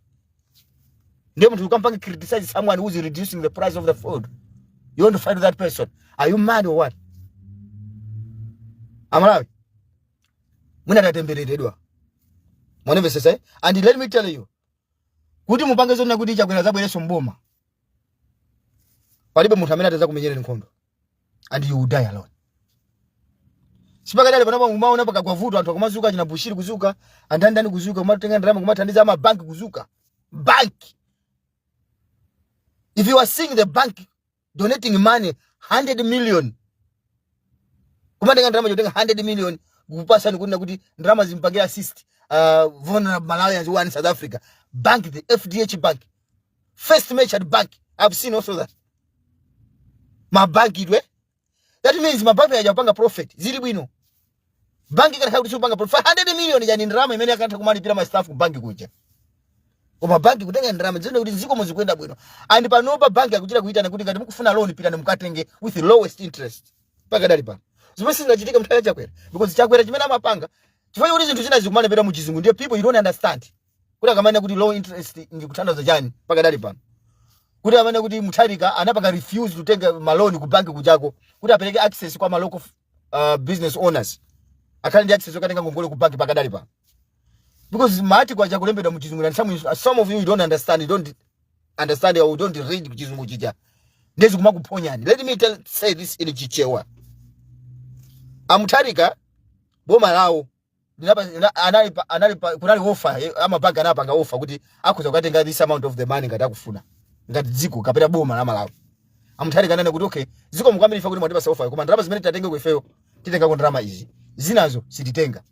Then you come back and criticize someone who's reducing the price of the food. You want to fight with that person. Are you mad or what? Amalawi. Muna tatemberedwa. Mwana say, and let me tell you. Kuti mupange zona kuti chakwera zabwereso mboma. Palibe munthu amene ataza kumenyera nkhondo. And you will die alone. Sipaka dale panopa umaona paka kwa vuto anthu akumazuka china bushiri kuzuka, andandani kuzuka, kumatenga ndalama kumathandiza ama bank kuzuka. Bank. If you are seeing the bank donating money 100 million. Kumatenga ndalama jotenga 100 million kupasa nikuna kuti ndalama zimpangira assist vulnerable Malawians who are in South Africa. Bank, the FDH bank. First match at bank. I've seen also that. My bank it way. That means my bank hajapanga profit. Zili bwino. Bank ikataka kuti panga profit 100 million yani ndalama imene akataka kumalipira my staff ku bank kuja. Koma bank kutenga ndalama zino kuti ziko muzikwenda bwino. And panopa bank akuchira kuita kuti ngati mukufuna loan pita mukatenge with the lowest interest. Paka dali pa. Zimene sizachitika mthaya chakwera. Because chakwera chimene amapanga chifanya kuti zinthu zina zikumane pera mu chizungu ndiye people you don't understand. Kuti akamana kuti low interest ngikuthandaza chani paka dali pano. Kuti amana kuti Mutharika anapanga refuse to take maloni ku bank kujako kuti apereke access kwa local business owners. Akali ndi access okatenga ngongole ku bank paka dali pano. Because mati kwa chakulembedwa mu chizungu and some of you don't understand, you don't understand or you don't read ku chizungu chija. Ndezi kumakuponyani. Let me say this in Chichewa. Mutharika boma lao analipa kunali offer ama bank anapanga offer kuti akhoza kukatenga this amount of the money ngati akufuna ngati dziko kapita boma la Malawi. Mutharika anene kuti okay dziko mukwamilifa kuti mwatipa offer koma ndalama zimene tatenge ku ifeyo titenga ku ndalama izi zinazo sititenga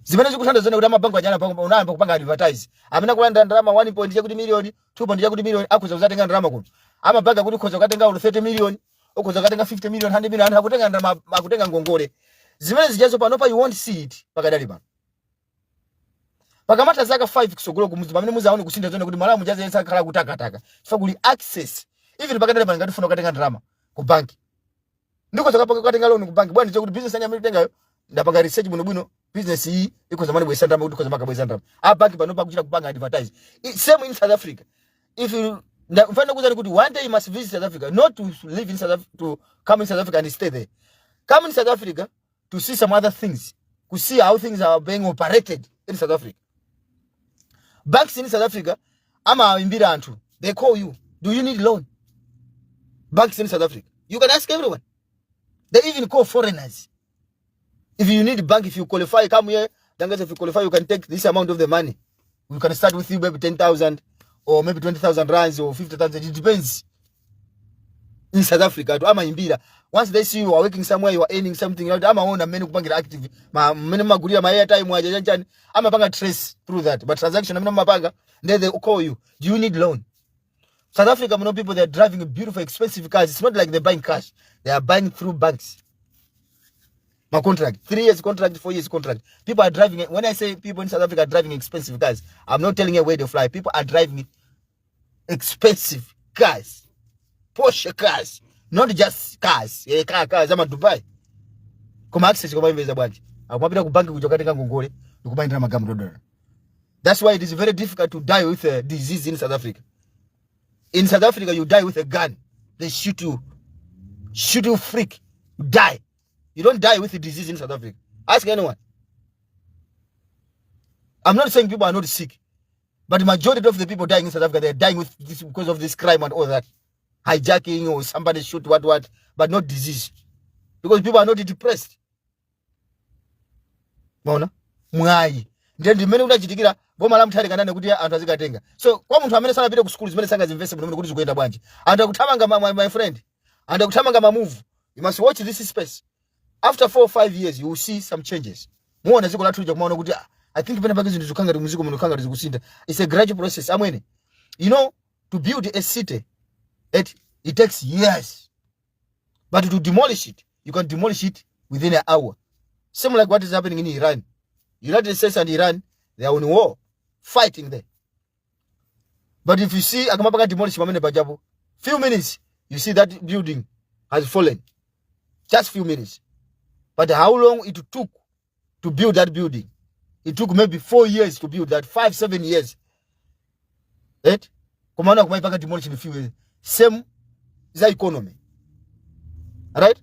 zimene zikuthandazana kuti amabank ajana unayamba kupanga advertise amene kulanda ndalama 1 chakuti million 2 chakuti million akhoza kuzatenga ndalama kuno amabank kuti khoza kukatenga 30 million ukhoza kukatenga 50 million 100 million akutenga ndalama akutenga ngongole. Zimene zijazo panopa you won't see it pakadali pano. Pakamata zaka 5 kusogolo kumuzi pamene muzaone kusinda zone kuti Malawi mujaze yesa khala kutakataka. Fa kuli access. Even pakadali pano ngati funa kukatenga ndalama ku bank. Ndiko zakapanga kukatenga loan ku bank. Bwana kuti business anyamiri tengayo ndapanga research bwino business iyi iko zamani bwesa ndalama kuti koza makabwesa ndalama. Bank panopa kuchita kupanga advertise. Same in South Africa. If you mfano kuzani kuti one day you must visit South Africa, not to live in South Africa, to come in South Africa and stay there. Come in South Africa to see some other things, to see how things are being operated in South Africa. Banks in South Africa, they call you. Do you need loan? Banks in South Africa. You can ask everyone. They even call foreigners. If you need a bank, if you qualify, come here. If you qualify, you can take this amount of the money. We can start with you maybe 10,000 or maybe 20,000 rands or 50,000. It depends. In South Africa, to ama imbira. Once they see you are working somewhere, you are earning something. Ama ona many kupangira active. Many maguria my airtime wajajanjani. Ama panga trace through that. But transaction amino mapanga. Then they call you. Do you need loan? South Africa, many people, they are driving beautiful, expensive cars. It's not like they're buying cash. They are buying through banks. My contract, 3 years contract, 4 years contract. People are driving it. When I say people in South Africa are driving expensive cars, I'm not telling you where they fly. People are driving expensive cars, Porsche cars, not just cars. Cars. I'm at Dubai. Come access come invest bank. That's why it is very difficult to die with a disease in South Africa. In South Africa, you die with a gun. They shoot you freak, you die. You don't die with a disease in South Africa. Ask anyone. I'm not saying people are not sick, but the majority of the people dying in South Africa, they're dying with this because of this crime and all that. Hijacking or somebody shoot what, but not disease. Because people are not depressed. Mona? Mwai. Then the many unachitikira boma la mtari kanane kuti anthu azikatenga. So kwa munthu amene sanapita ku school zimene sanga investment kuti zikuenda bwanji. Anthu akutamanga my friend. Anthu akutamanga move. You must watch this space. After 4 or 5 years, you will see some changes. Muona ziko la tuja kumaona kuti I think pena pake zinthu zikanga muziko muno kanga zikusinda. It's a gradual process. Amwene. You know, to build a city, it takes years. But to demolish it, you can demolish it within an hour. Same like what is happening in Iran. United States and Iran, they are on war, fighting there. But if you see akamapaka demolish mamene bajabu, few minutes, you see that building has fallen. Just few minutes. But how long it took to build that building? It took maybe 4 years to build that, 5-7 years. Right? Kumana kumaipaka demolish in a few years. Same is the economy. Alright?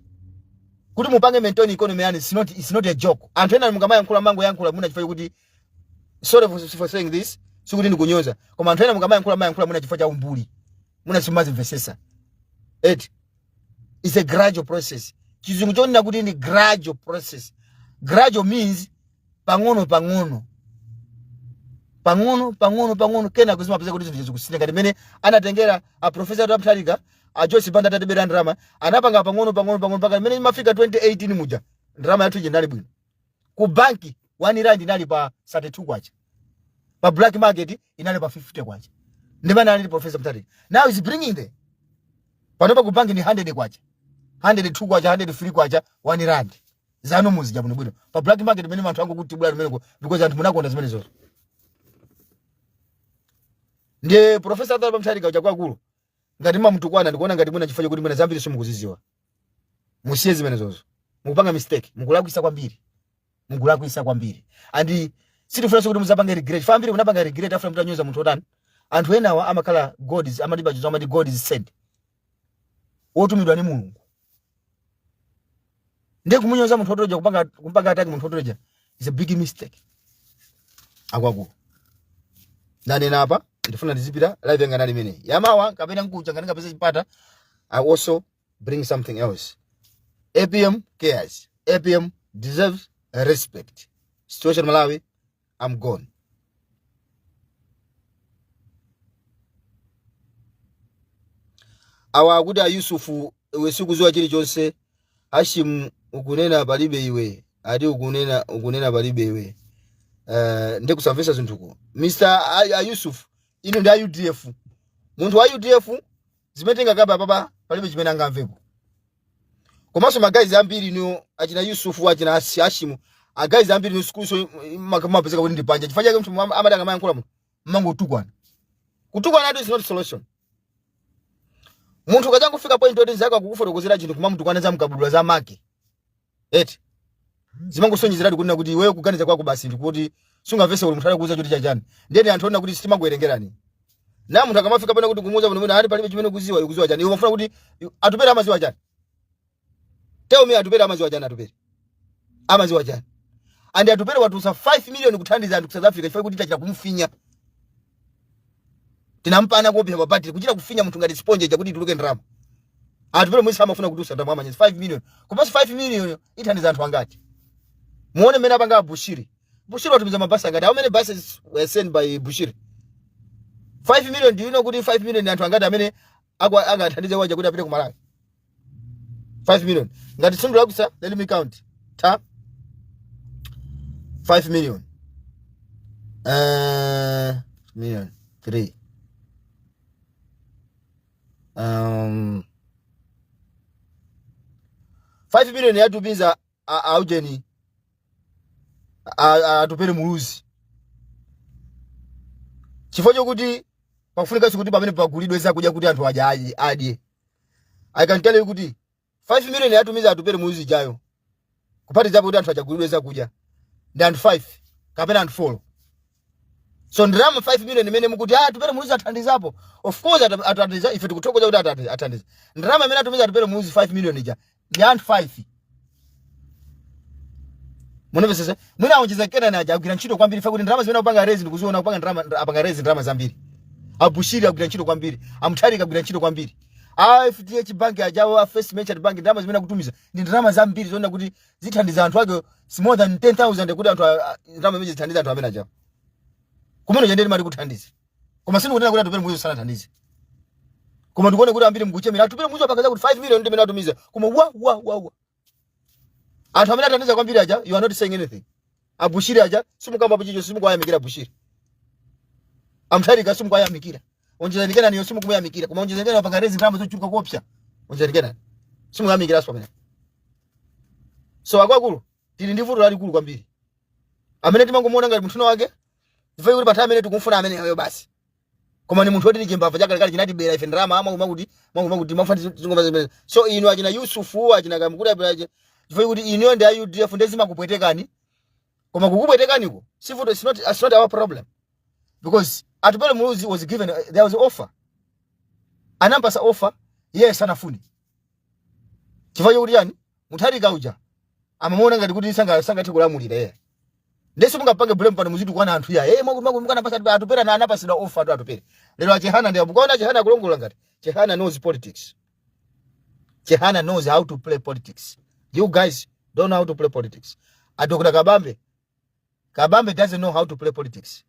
Kuti mupange maintain economy and it's not a joke. Antwena mukama yankula mango yankula muna chifayo kuti sorry for saying this, sikuti ndikunyoza. Koma antwena mukama yankula muna chifayo cha umbuli. Muna simazi mvesesa. It's a gradual process. Chizungu choni na kuti ni gradual process. Gradual means pangono. Pangono kena kuzima pesa kuti zinthu kusina ngati mene anatengera a professor Raptalika a Joyce Banda tatebera ndrama anapanga pangono paka mene mafika 2018 muja ndrama yathu ije ndali bwino ku banki 1 rand inali pa 32 kwacha pa black market inali pa 50 kwacha ndimana ali professor Raptalika now is bringing there panopa ku banki ni 100 kwacha 102 kwacha 103 kwacha 1 rand zanu muzija bwino pa black market mene anthu angu kuti bwala mene because anthu munakonda zimene zozo. Ndiye professor Dr. Mtarika uja kwakulu ngati mtukwana ndikuona ngati muna chifanya kuti muna zambiri simukuziziwa. Musiye zimene zozo. Mukupanga mistake, mukulakwisa kwambiri. And sitifuna kuti muzapanga regret. Family munapanga regret after mutanyoza munthu otani. Anthu enawa amakhala gods, amadiba chizo amadi God is sent. Otumidwa ni Mulungu. Ndiye kumunyoza munthu otoja kumpanga ataki munthu otoja is a big mistake. Akwakulu. Nane napa ndifuna ndizipira live yanga nali mene yamawa kapena nkucha ngani kapesa chipata. I also bring something else. APM cares. APM deserves respect. Situation Malawi, I'm gone. Awa guda Yusufu wesikuziwa chili chonse Hashim ukunena balibe iwe adi ukunena balibe iwe nde kusavesa zinthuko Mr. Yusuf ino ndi UDF munthu wa UDF zimetenga kaba baba palibe chimene angamvepo komanso magazi ambiri no achina Yusufu achina Hashim agazi ambiri no school so mapezeka kuti ndipanja chifanya ke mnthu amadanga mayankula munthu mango kutukwana is not solution. Munthu kajanga kufika point oti zaka kukufotokozera chinthu kuma mtukwana za mkabudula za make zimango kunena kuti wewe kuganiza kwako basi ndikuti sungavese uli munthu kuuza choti chachani ndiyeni anthu ona kuti sitima kuerengerani na munthu akamafika pena kuti kumuuza munthu ali palibe chimene kuziwa chani iwe mafuna kuti atupere amaziwa chani. Tell me atupere amaziwa chani and atupere watu 5 million kuthandiza anthu ku South Africa ifai kuti tachira kumfinya tinampana kuopya papati kuchira kufinya munthu ngati sponge chakuti tuluke ndrama atupere mwisi amafuna kuti usanda mwamanyezi 5 million komanso 5 million ithandiza anthu angati muone mene apanga Bushiri Bushiri watumiza mabasi ngati. How many buses were sent by Bushiri? 5 million. Do you know kuti 5 million anthu angati amene agathandize waje kuti apite ku Malawi? 5 million. Ngati Sundu Lakusa, let me count. 5 million. Million 3. 5 million yatumiza aujeni atupere muluzi. Chifukwa kuti pakufunika kuti pamene pagulidwe zakudya kuti anthu aja adye. I can tell you kuti 5 million yatumiza atupere muluzi jayo. Kupatiza kuti anthu achagulidwe zakudya. Ndi anthu 5 kapena anthu 4. So ndrama 5 million imene mukuti atupere muluzi athandizapo. Of course athandiza ife tikuthokoza kuti athandiza. Ndrama imene atumiza atupere muluzi 5 million ija ndi anthu 5. Munopesese mwina aonjeza kena na agwira ntchito kwambiri fa kuti ndrama zimene upanga raise ndikuziona upanga ndrama apanga raise ndrama zambiri. Abushiri agwira ntchito kwambiri, Amutharika agwira ntchito kwambiri. FDH bank ajawo First Merchant Bank ndrama zimene akutumiza ndi ndrama zambiri zoona kuti zithandiza anthu ake more than 10,000 kuti anthu ndrama imene zithandiza anthu amene ajawo. Kumene jendeli mali kuthandiza. Koma sinu kuti atupere mwizo sana thandize. Koma ndikuone kuti ambiri mkuchemera atupere mwizo apakaza kuti 5 million ndi imene atumiza. Koma wa. Anthu amene athandiza kwambiri aja, you are not saying anything. Abushiri aja, simukamba pachicho simukwayamikira Bushiri. Amutharika simukwayamikira. Onjezenikena niyo simukumuyamikira. Koma onjezenikena apanga raise ndrama zochuluka kuopsa. Onjezenikena. Simuyamikira aso amene. So akwakulu, tili ndi vuto lalikulu kwambiri. Amene timangomuona ngati munthu wake, ife kuti patha amene tikumfuna amene ayo basi. Koma ni munthu woti chembava chakale kale chinatibera ife ndrama makuti mafandi zingoma zimene. So inu achina Yusufu achina Kamukula aje. Ife kuti inu ndi UDF ndezima kupwetekani. Koma kukupwetekaniko, sivuto it's not our problem. Because atupele muluzi was given, there was an offer. Anampasa offer, yes anafuni. Chifukwa kuti yani, Mutharika uja. Amamuona ngati kuti sanga tikulamulira yeye. Ndesi mungapange blame pano muzitu kwana anthu ya. Mukana pasa atupera na anapasidwa offer atu atupere. Lero achihana ndi abukaona Chehana kulongola ngati. Chehana knows politics. Chehana knows how to play politics. You guys don't know how to play politics. Adokuna Kabambe doesn't know how to play politics.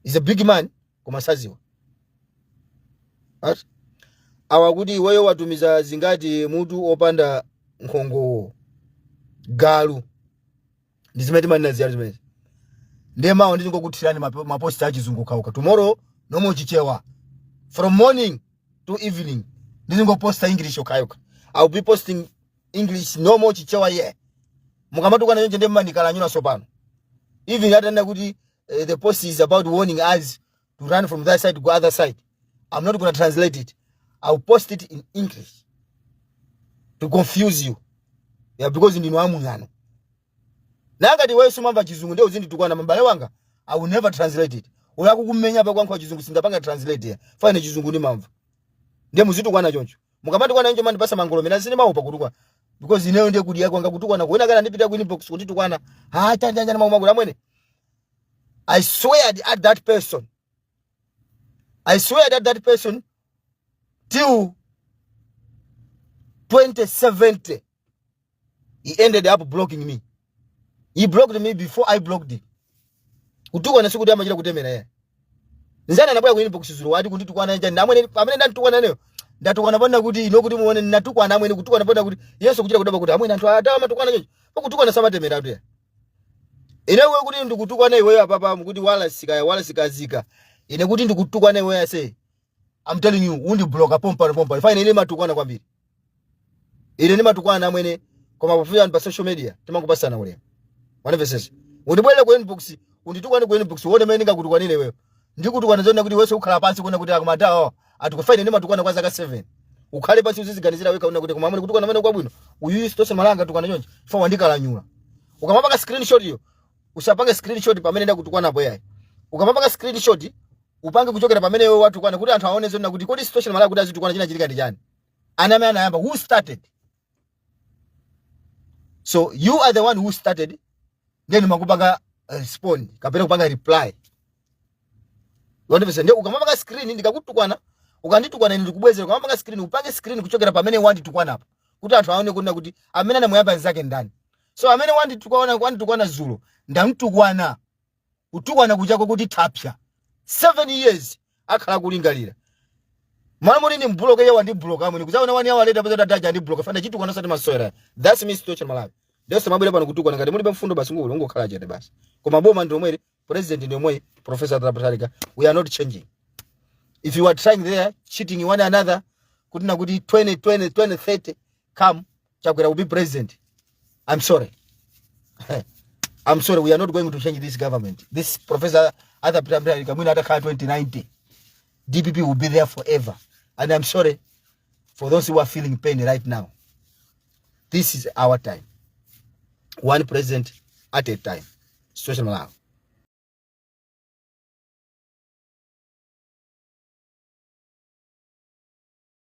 He's a big man kumasaziwa. Right? Awagudi weyo watumiza zingati mutu opanda nkhongo galu. Ndizimeti mani nazi zimeti. Ndema ndi ngokuthirani maposta achizunguka uka. Tomorrow no more chichewa. From morning to evening ndizingo posta English okayoka. I'll be posting English no more chichewa ye. Mukamatu kana nje ndema ndikala nyuna sopano. Even atanda kuti the post is about warning us to run from that side to the other side. I'm not going to translate it. I'll post it in English to confuse you. Yeah, because ndinu amungano. Nangati wewe sumamba chizungu ndio uzindi tukwana mambale wanga. I will never translate it. Oya kukumenya pa kwankho chizungu sindapanga translate here. Fine chizungu ni mamva. Ndiye muzitu kwana choncho. Mukamati kwana nje mandi pasa mangolo mina sine maopa kutukwa. Because ineyo ndiye kudi yako anga kutukwana kuena kana ndipita ku inbox kuti tukwana. Chanja na magolo amwene. I swear at that person. I swear at that person till 2070 he ended up blocking me. He blocked me before I blocked him. Kutukwa na siku ndi amachira kutemera yeye. Nzana nabaya ku inbox zulu wati kuti tukwana nje namwene pamene ndatukwana nayo. Ndatukwana panda kuti inokuti muone natukwana amwene kutukwana panda kuti Yesu kuchira kudaba kuti amwene anthu atawa matukwana choncho. Kutukwana samatemera atu ya. Ine wewe kuti ndikutukwana iweyo apapa mukuti wala sikazika. Ine kuti ndikutukwana iweyo ase. I'm telling you, undi blocker pompa. Fine ile matukwana kwambiri. Ile ni matukwana amwene koma pafuya pa social media timakupasana ule. Wanavesese. Undibwele ku inbox, unditukwane ku inbox, wone mene ngakutukwanire wewe. Ndikutukwana zona kuti wewe ukhala pansi kuona kuti akumata atukufine ni matukwana kwa zaka 7. Ukhale pansi uziziganizira weka una kuti koma amene kutukwana mene kwa bwino. Uyu stose malanga tukwana choncho. Fa wandika la nyula. Ukamapanga screenshot hiyo. Usapanga screenshot pamene nda kutukwana apo yayi. Ukamapanga screenshot upange kuchokera pamene wewe watu kwana kuti anthu aone zona kuti kodi situation malanga kuti azitukwana china chilika ndi chani. Ana mena yamba who started? So you are the one who started. Then makupanga respond kapera kupanga reply. Wandivese ndio ukamapanga screen ndikakutukwana ukanditukwana ine ndikubwezera ukamapanga screen upange screen kuchokera pamene wandi tukwana hapo. Kuti anthu aone kuti amene namuyamba nzake ndani. So amene wanditukwana Zulu ndamtukwana kutukwana kuchako kuti tapya 7 years akhala kulingalira mwana muri ni mbloka ya wandi bloka amwe nikuzaona wani yawa leta bazata daja ndi bloka fana chitukwana sati maswera. That's me situation Malawi. Ndeso mabwera pano kutukwana ngati muri bamfundo basi ngulu ngokhala chete basi koma boma ndi omwe president ndi omwe Professor Trapatalika. We are not changing. If you are trying there cheating one another kuti na kuti 2030 come chakwera will be president. I'm sorry. I'm sorry, we are not going to change this government. This Professor Arthur Trapatalika mwina ataka 2090. DPP will be there forever. And I'm sorry for those who are feeling pain right now. This is our time. One president at a time. Situation Malawi.